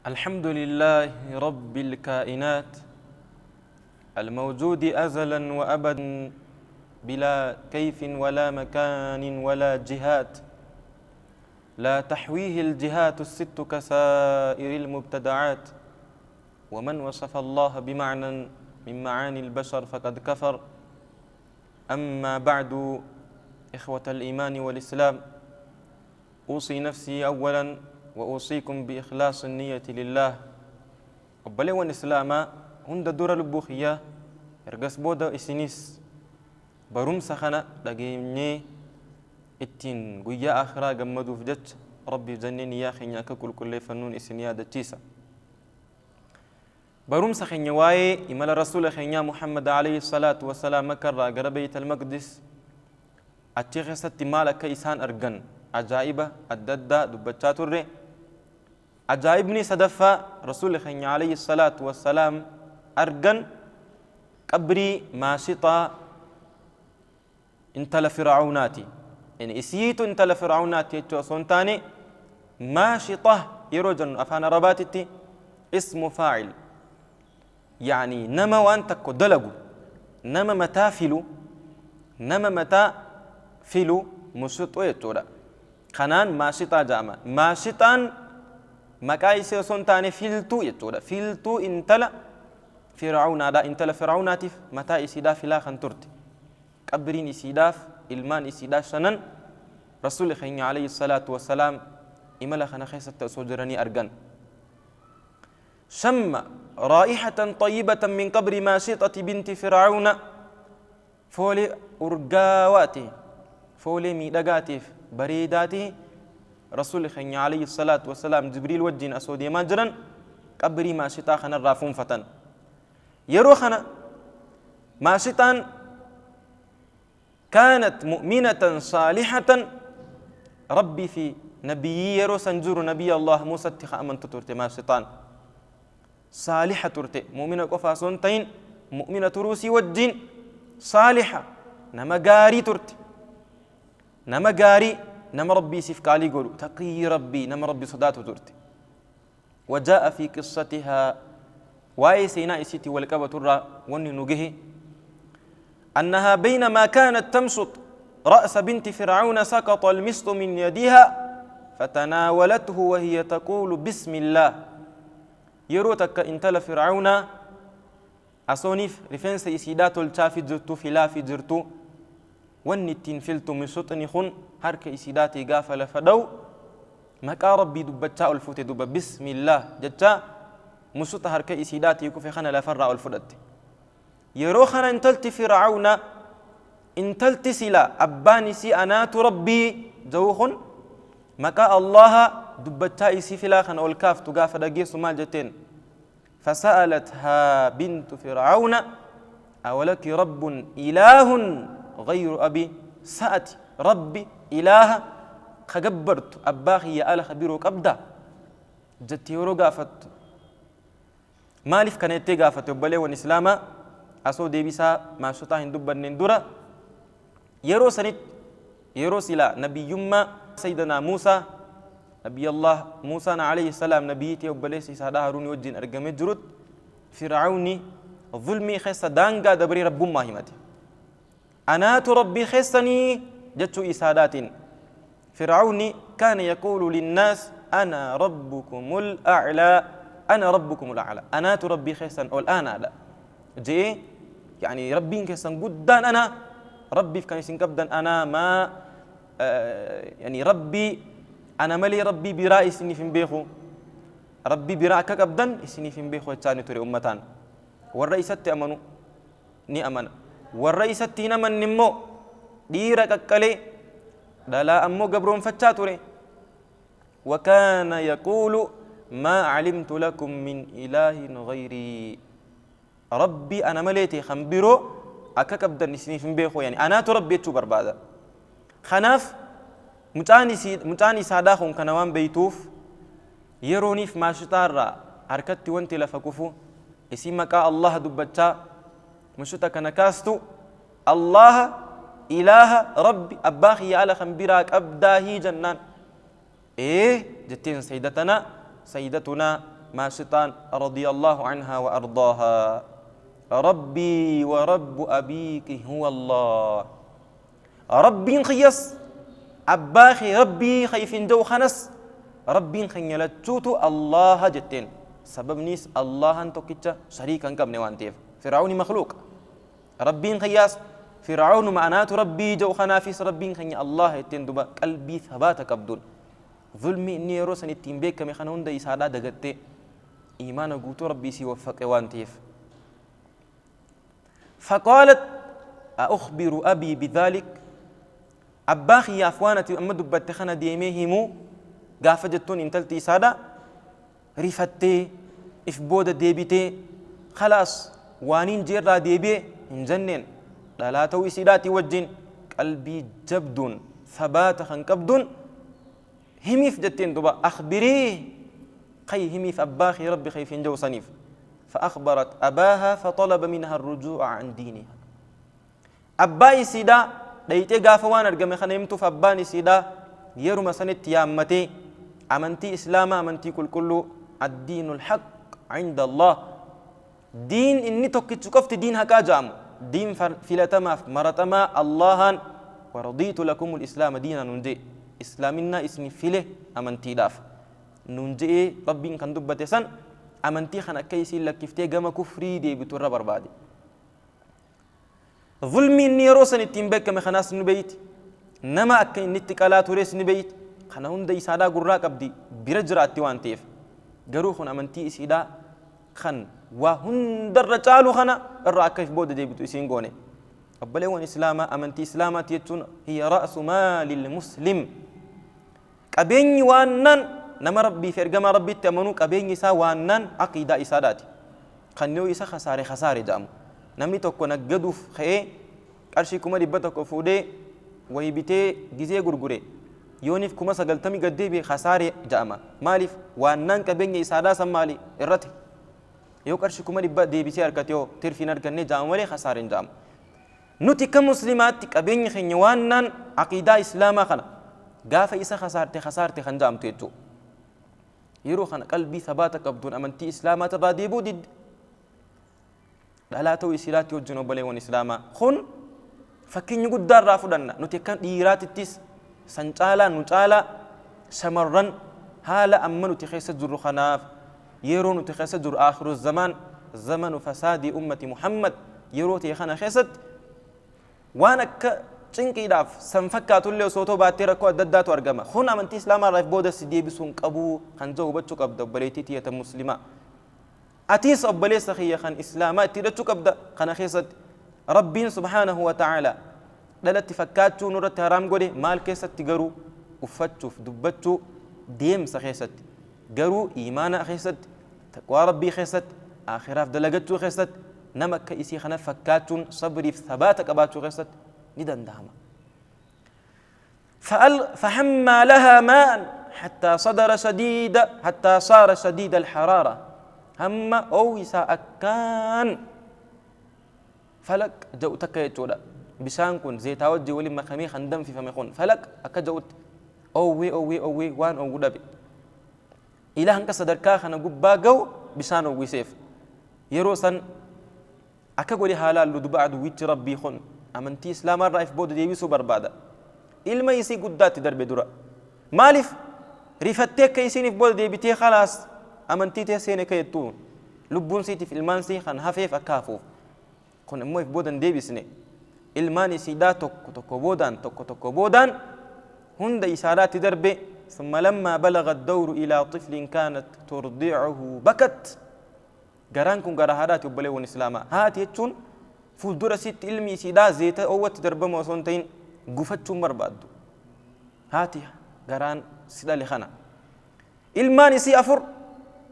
الحمد لله رب الكائنات الموجود أزلا وأبدا بلا كيف ولا مكان ولا جهات، لا تحويه الجهات الست كسائر المبتدعات. ومن وصف الله بمعنى من معاني البشر فقد كفر. أما بعد، إخوة الإيمان والإسلام، أوصي نفسي أولا وأوصيكم بإخلاص النية لله. Obboleewwan Islaamaa, hunda dura lubbuu kiyyaa, ergas booda isinis barumsa kana dhageenyee ittiin guyyaa akhiraa gammaduuf jecha Rabbiif jennee niyyaa keenya akka qulqulleeffannuun isin yaadachiisa. Barumsa keenya waa'ee imala Rasuula keenyaa Muhammad alayhi salaatu wasalaam Makkarraa gara Beeyt al-Maqdis, achi keessatti maal akka isaan argan, ajaa'iba adda addaa dubbachaa turre. Ajaa'ibni sadaffaa Rasuulli keenya alayhi salaatu wassalaam argan qabrii Maashixaa intala Fir'awnaati. Yani isiitu intala Fir'awnaati jechuu osoo hin taane, Maashixa yeroo jennu afaan Arabaatitti ismu faa'il, yani nama waan tokko dalagu, nama mataa filu, nama mataa filu musixu jechuudha. Kanaan Maashixaa jedhama. Maashixaan maqaa isii osoo hin taane filtuu jechuudha. Filtuu intala Fir'awnaadha. Intala Fir'awnaatiif mataa isiidhaa filaa kan turte. Qabriin isiidhaaf ilmaan isiidhaa shanan Rasuulli keenya alayhi salaatu wassalaam imala kana keessatti osoo jiranii argan. Shamma raa'ihatan xayyibatan min qabri Maashixati binti Fir'awna, foolee urgaawaa ta'e, foolee miidhagaa ta'eef bareedaa ta'e Rasuulli keenya alayhi salaatu wassalaam Jibriil wajjin osoo deemaa jiran qabrii Maashixaa kanarraa fuunfatan. Yeroo kana Maashixaan kaanat mu'minatan saalihatan, Rabbii fi nabiyyii yeroo san jiru Nabiyyi Allah Muusatti ka amantu turte. Maashixaan saaliha turte, mu'mina qofa osoo hin ta'in mu'mina turuusii wajjin saaliha, nama gaarii turte, nama gaarii, nama Rabbii isiif qaalii godhu, taqiyyi Rabbii, nama Rabbi sodaatu turte. Wajaa'a fi qissatihaa, waa'ee seenaa isiitiin wal qabaturraa wanni nu gahe, أنها بينما كانت تمشط رأس بنت فرعون سقط المشط من يدها فتناولته وهي تقول بسم الله. Yeroo takka intala Fir'awnaa asooniif rifeensa isiidhaa tolchaafi jirtu, filaafi jirtu, wanni ittiin filtu mishuxni kun harka isiidhaatii gaafa lafa dha'u maqaa Rabbii dubbachaa ol fuute. Duba bismillaah jechaa mushuxa harka isiidhaatii kufe kana lafarraa ol fudhatte. Yeroo kana intalti Fir'awnaa, intalti sila abbaan isii anaatu Rabbii jedhu kun maqaa Allaha dubbachaa isii filaa kana ol kaaftu gaafa dhageessu maal jetteen? Fasa'alathaa bintu Fir'auna awalaki rabbun ilaahun ghayru abi, sa'ati Rabbi ilaaha ka gabbartu abbaa kiyya ala ka biroo qabda jette yeroo gaafattu. Maaliif kana jettee gaafate? Obboleewwan Islaamaa, asoo deebisaa Maashotaa hin dubbanneen dura, yeroo sanitti, yeroo silaa nabiyyummaa Sayyidanaa Muusaa, Nabiyallah Muusaan alayhi salaam nabiyyii ta'e obboleessa isaadhaa Haruunii wajjin argamee jirutti, Fir'aawni zulmii keessa daangaa dabree rabbummaa himate. Anaatu Rabbii keessanii jechuu isaadhaatiin. Fir'aawni kaana yaquulu linnaas ana rabbukumul a'laa, ana rabbukumul a'laa, anaatu Rabbii keessan ol aanaadha je'ee, yani Rabbiin keessan guddaan ana, Rabbiif kan isin qabdan anaa, maa yani Rabbii ana malee Rabbii biraa isiniif hin beeku, Rabbii biraa akka qabdan isiniif hin beeku jechaa ni ture ummataan. Warra isatti amanu ni amana, warra isatti hin amanne immoo dhiira qaqqalee, dhalaa ammoo gabroonfachaa ture. وكان يقول ما علمت لكم من إله غيري، ربي أنا مليتي خنبرو akka qabdan isiniif hin beeku, yani anaatu Rabbi jechuu barbaada. Kanaaf mucaan isaadhaa kun kana waan beeytuuf, yerooniif Maashixaarraa harkatti wanti lafa kufu isii maqaa Allaha dubbachaa mushuxa kana kaastu, Allaha ilaaha Rabbi abbaa kiyya ala kan biraa qabdaahii jennaan, ee jetteen. Sayyidatanaa, sayyidatunaa Maasixaan radiyallahu anhaa wa ardaahaa Rabbii wa rabbu abiiki huwa Allah. Rabbiin kiyyas abbaa kee Rabbii ka ifin ja'u kanas Rabbiin keenya lachuutu Allaaha jetteen. Sababniis Allaahan tokkicha shariika hin qabne waan ta'eef. Fir'aawni makhluuqa. Rabbiin kiyyaas Fir'aawnuma anaatu Rabbii ja'u kanaafis Rabbiin keenya Allaaha jetteen duba qalbii thabaata qabduun. Zulmii inni yeroo san ittiin beekame kana hunda isaadhaa dagattee iimaana guutuu Rabbi isii waffaqe waan ta'eef. Faqaalat a'ukhbiru abii bidhaalik abbaa kiyyaaf waan ati amma dubbatte kana deemee himuu gaafa jettuun intalti isaadha rifattee if booda deebitee khalaas waaniin jeerraa deebi'e hin jenneen dhalaa ta'uu isiidhaatii wajjin qalbii jabduun thabaata kan qabduun himiif jetteen duba akhbirii kay himiif abbaa kee rabbi kee hin jiru saniif. فأخبرت أباها فطلب منها الرجوع عن دينها. Abbaa isiidhaa dhayxee gaafa waan argame kana himtuuf abbaan isiidhaa yeruma sanitti yaammatee amantii islaamaa amantii qulqulluu addiinul haq cinda Allah diin inni tokkichi qofti diin haqaa ja'amu diin filatamaaf maratamaa Allahaan waradiitu lakumul islaama diina nun jee islaaminaa isin file amantiidhaaf nuun je'ee Rabbiin kan dubbate san amantii kan akka isiin lakkiftee gama kufrii deebitu irra barbaade. Zulmii inni yeroo san ittiin beekame kanaas ni beeyti. Nama akka inni itti qalaa tures ni beeyti. Kana hunda isaadhaa gurraa qabdi bira jiraatti waan ta'eef. Garuu kun amantii isiidhaa kan waa hundarra caalu kana irra akka if booda deebitu isiin goone. Obboleewwan Islaamaa, amantii Islaamaati jechuun hiya ra'su maalil muslim. Qabeenyi waannaan nama Rabbii fi ergamaa Rabbiitti amanuu qabeenyi isaa waannaan aqiidaa isaadhaati. Kan yoo isa khasaare khasaare jedhamu. Namni tokko naggaduuf ka'ee qarshii 100,000 fuudhee wayi bitee gizee gurgure yooniif 90,000 gad deebi'e khasaare jedhama. Maaliif waannaan qabeenya isaadhaa san maali irrate. Yoo qarshii 100,000 deebisee argate hoo tirfii hin arganne jedhama malee khasaare hin jedhamu. Nuti akka muslimaatti qabeenyi keenya waannaan aqiidaa islaamaa kana gaafa isa khasaarte khasaarte kan jedhamtu jechuudha. Yeroo kana qalbii sabaata qabduun amantii islaamaa irraa deebi'uu didde. Dhalaa ta'uu isilaatti wajjin obboleewwan islaamaa kun fakkeenya guddaa irraa fudhanna. Nuti akka dhiiraatittis san caalaa nu caalaa shamarran haala amma nuti keessa jirru kanaaf yeroo nuti keessa jirru aakhiru zamaan zamanu fasaadii ummati Muhammad yeroo ta'e kana keessatti waan akka cinqiidhaaf san fakkaatullee osoo ta'u baattee rakkoo adda addaatu argama. Kun amantii islaamaa irraa booda si deebisuu hin qabu kan jedhu hubachuu qabda obboleettii tiyya tan muslimaa. Atiis obboleessa kiyya kan islaamaa itti hidhachuu qabda kana keessatti. Rabbiin subhaanahu wa ta'ala dhalatti fakkaachuu nurratti haraam godhe maal keessatti garuu uffachuuf dubbachuu deemsa keessatti. Garuu iimaana keessatti, taqwaa Rabbii keessatti, aakhiraaf dalagachuu keessatti, nama akka isii kana fakkaachuun sabriif thabaata qabaachuu keessatti ni danda'ama. فحمى لها ماء حتى صدر شديد حتى صار شديد الحرارة هم أو إسا أكان falaq ja'u takka jechuudha. Bishaan kun zeetaa wajjin waliin makamee kan danfifame kun falaq akka ja'utti oowwee oowwee oowwee waan oowwu dhabe. Ilaa hanga sadarkaa kana gubbaa ga'u bishaan oowwiseef. Yeroo san akka godhe haa laallu duba aduwwichi Rabbii kun amantii Islaamaa irraa if booda deebisuu barbaada. Ilma isii guddaatti darbe dura. Maaliif rifattee akka isiin if booda deebitee khalaas amantii tee seene akka jettu lubbuun siitiif ilmaan sii kan hafeef akka hafuuf. Kun immoo if booda hin deebisne. Ilmaan isiidhaa tokko tokko boodaan tokko tokko boodaan hunda isaadhaatti darbe. Summa lammaa balaga dawru ilaa tiflin kaanat turdicuhu bakat. Garaan kun garaa haadhaati obboleewwan islaamaa. Haati jechuun fuuldura isiitti ilmi isiidhaa zeeta oowwatti darbamu osoo hin ta'in gufachuun barbaaddu. Haati garaan si dhale kana. Ilmaan isii afur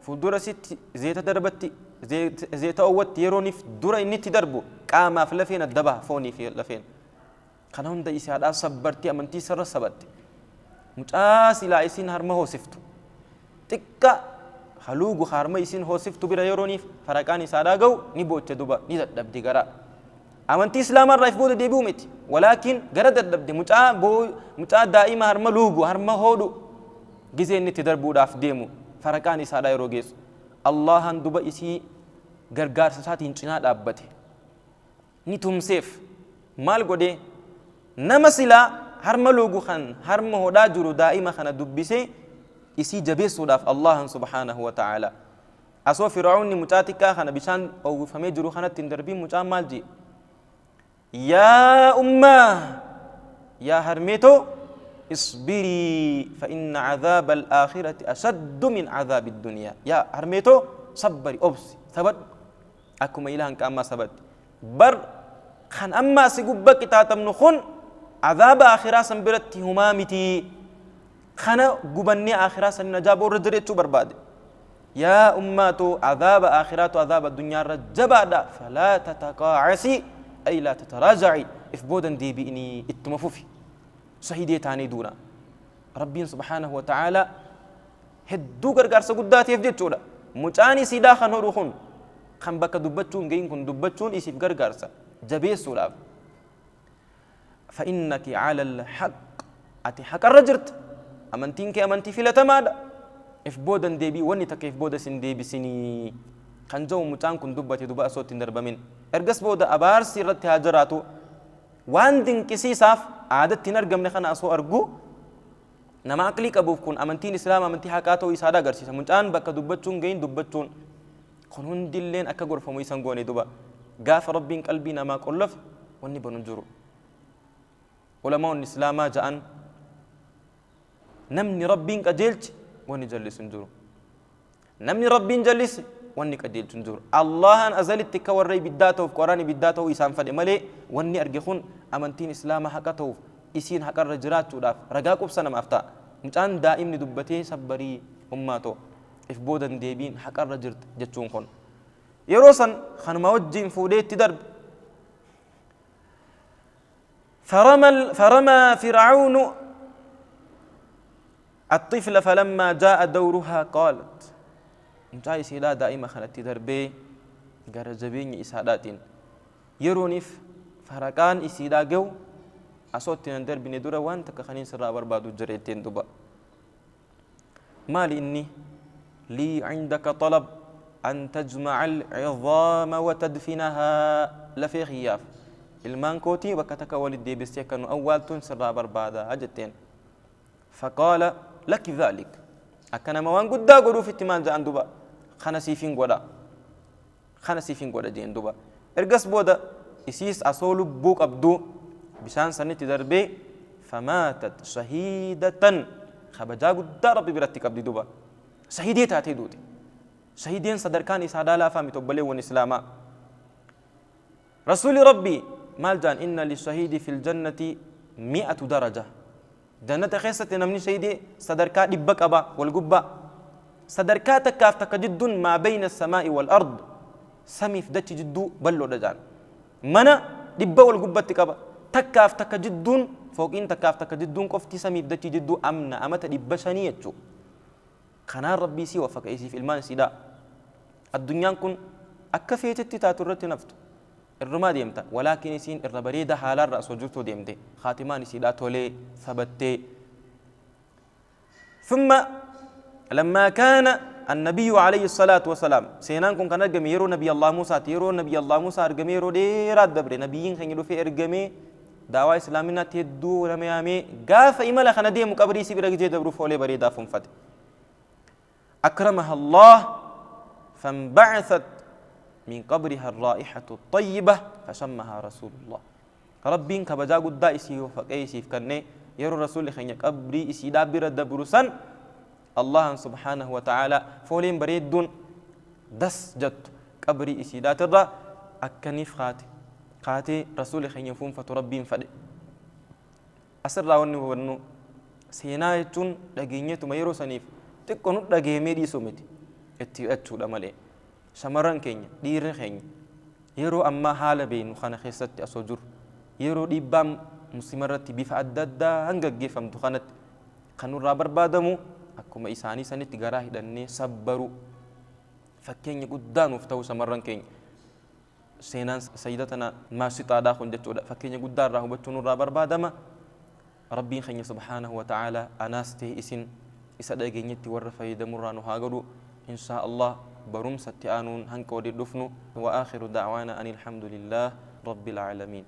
fuuldura isiitti zeeta darbatti zeeta oowwatti yerooniif dura inni itti darbu qaamaaf lafeen adda baha foonii fi lafeen. Kana hunda isii haadhaa sabbartee amantii isarra sabatte. Mucaa silaa isiin harma hoosiftu. Xiqqa haluugu harma isiin hoosiftu bira yerooniif faraqaan isaadhaa ga'u ni booche duba ni dadhabdi garaa. Amantii Islaamaa irraa if booda deebi'uu miti. Walaakin gara dadhabde mucaa mucaa daa'ima harma luugu harma hoodhu gizee inni itti darbuudhaaf deemu faraqaan isaadhaa yeroo geessu. Allaahaan duba isii gargaarsa isaatiin cinaa dhaabbate. Ni tumseef. Maal godhee? Nama silaa harma loogu kan harma hodhaa jiru daa'ima kana dubbisee isii jabeessuudhaaf Allaahaan subhaanahu wa ta'aalaa. Asoo Fir'aawni mucaa xiqqaa kana bishaan oowwifamee jiru kanatti hin darbiin mucaan maal jee? Yaa ummaa! Yaa harmee too! Isbirii fa inna cadaaba al-aakhirati ashaddu min cadaabi duniyaa. Yaa harmee too sabbari obsi sabadhu. Akkuma ilaa hanqa ammaa sabatti. Bar kan amma asi gubba qixaaxamnu kun cadaaba aakhiraa san biratti humaa miti. Kana gubannee aakhiraa san najaa boorra jira jechuu barbaade. Yaa ummaa too azaaba aakhiraatu azaaba addunyaarra jabaadha falaa tataqaa'asi ay laa tataraaja'i if booda hin deebi'inii ittuma fufi shahidee taanee duuna rabbiin subhaanahu wa ta'aalaa hedduu gargaarsa guddaa ta'eef jechuudha mucaan isiidhaa kan hodhu kun kan bakka dubbachuu hin gahin kun dubbachuun isiif gargaarsa jabeessuudhaaf fa'innaki calal haqq ati haqarra jirta amantiin kee amantii filatamaadha if booda hin deebi'in wanni takka if booda sin deebisinii kan jedhu mucaan kun dubbate duba osoo itti hin darbamin ergas booda abaarsi irratti haa jiraatu waan dinqisiisaaf aadatti hin argamne kana osoo argu nama aqlii qabuuf kun amantiin islaama amantii haqaa ta'uu isaadha agarsiisa mucaan bakka dubbachuun gahin dubbachuun Kun hundilleen akka gorfamu isa hin goone duba. Gaafa Rabbiin qalbii namaa qollafe wanni banu hin jiru. Ulamaa'onni Islaamaa ja'an namni Rabbiin qajeelche wanni jallisu hin jiru. Namni Rabbiin jallise wanni qajeelchu hin jiru. Allahan azalitti akka warra ibiddaa ta'uuf qoraan ibiddaa ta'uu isaan fedhe malee wanni arge kun amantiin Islaamaa haqa ta'uuf isiin haqarra jiraachuudhaaf ragaa qubsa namaaf ta'a. Mucaan daa'imni dubbatee sabbarii ummaa too. If booda hin deebiin haqarra jirta jechuun kun. Yeroo san kanuma wajjiin fuudhee itti darbe. فرمى فرعون الطفل فلما جاء دورها قالت mucaa isiidhaa daa'ima kanatti darbee gara jabeenya isaadhaatiin yerooniif faraqaan isiidhaa ga'u asoo itti nan darbine dura waan takka kaniin sirraa barbaadu jira jetteen duba Maali inni? Lii cindaka xalab an tajmaca alcizaama wa tadfinahaa lafee kiyyaaf ilmaan kootii bakka takka walit deebistee akka nu awwaaltuun sirraa barbaada jetteen. Faqaala laki dhaalik akka nama waan guddaa godhuufitti maal ja'an duba kana siifin godha kana siifin godha jeen duba ergas booda isiis asoo lubbuu qabduu bishaan sanitti darbee famaatat shahiidatan kabajaa guddaa rabbi biratti qabdi duba shahidee taatee duute shahideen sadarkaan isaadhaa laafaa miti obboleewwan islaamaa rasuuli rabbii maal jaan inna lishahiidi fil jannati mi'atu daraja Jannata keessatti namni shahidee sadarkaa 100 qaba wal gubbaa. Sadarkaa takkaaf takka jidduun maa bayna samaa'i wal ard samiif dachi jidduu bal'oodha jaan. Mana 100 wal gubbatti qaba. Takkaaf takka jidduun fooqiin takkaaf takka jidduun qofti samiif dachii jidduu amna amata 500 jechuu. Kanaan Rabbii isii wafaqa isiif ilmaan isiidhaa. Addunyaan kun akka feetetti taatu irratti naftu. Irrumaa deemta. Walaakin isiin irra bareeda haalaarra osoo jirtuu deemte. Khaatimaan isiidhaa tolee, sabattee. Thumma lammaa kaana annabiyyu alayhi salaatu wasalaam. Seenaan kun kan argame yeroo Nabiy Allah Muusaati. Yeroo Nabiy Allah Muusaa argamee yeroo dheeraa dabre nabiyyiin keenya dhufee ergamee daawaa islaaminaatti hedduu nama yaamee gaafa imala kana deemu qabrii isii bira gizee dabru foolee bareedaa fuunfate. أكرمها الله فانبعثت من قبرها الرائحة الطيبة فشمها رسول الله ربين كبجا قدا إسي وفقه إسي فكني يرو رسول خيني قبري إسي دابر دبرسن الله سبحانه وتعالى فولين بريدون دس جت قبري إسي داتر أكنيف خاتي خاتي رسول خيني فون فتربين فدي Asirraa wanni hubannu seenaa jechuun dhageenyeetuma yeroo saniif xiqqo nu dhageemee dhiisuu miti. Itti hidhachuudha malee. Shamarran keenya, dhiirri keenya yeroo ammaa haala beeknu kana keessatti osoo jirru yeroo dhiibbaan muslima irratti bifa adda addaan gaggeeffamtu kanatti kan nurraa barbaadamu akkuma isaanii sanitti garaa hidhannee sabbaruu. Fakkeenya guddaa nuuf ta'u shamarran keenya. Seenaan sayyidatana Maashixaadhaa kun jechuudha fakkeenya guddaa irraa hubachuu nurraa barbaadama. Rabbiin keenya subhaanahu wa ta'aalaa anaas ta'e isin isa dhageenyetti warra fayyadamurraa nu haa godhu. Inshaa Allah Barumsa itti aanuun hanqa walitti dhufnu. Wa aakhiru da'waana anil hamdulillaah rabbil aalamiin.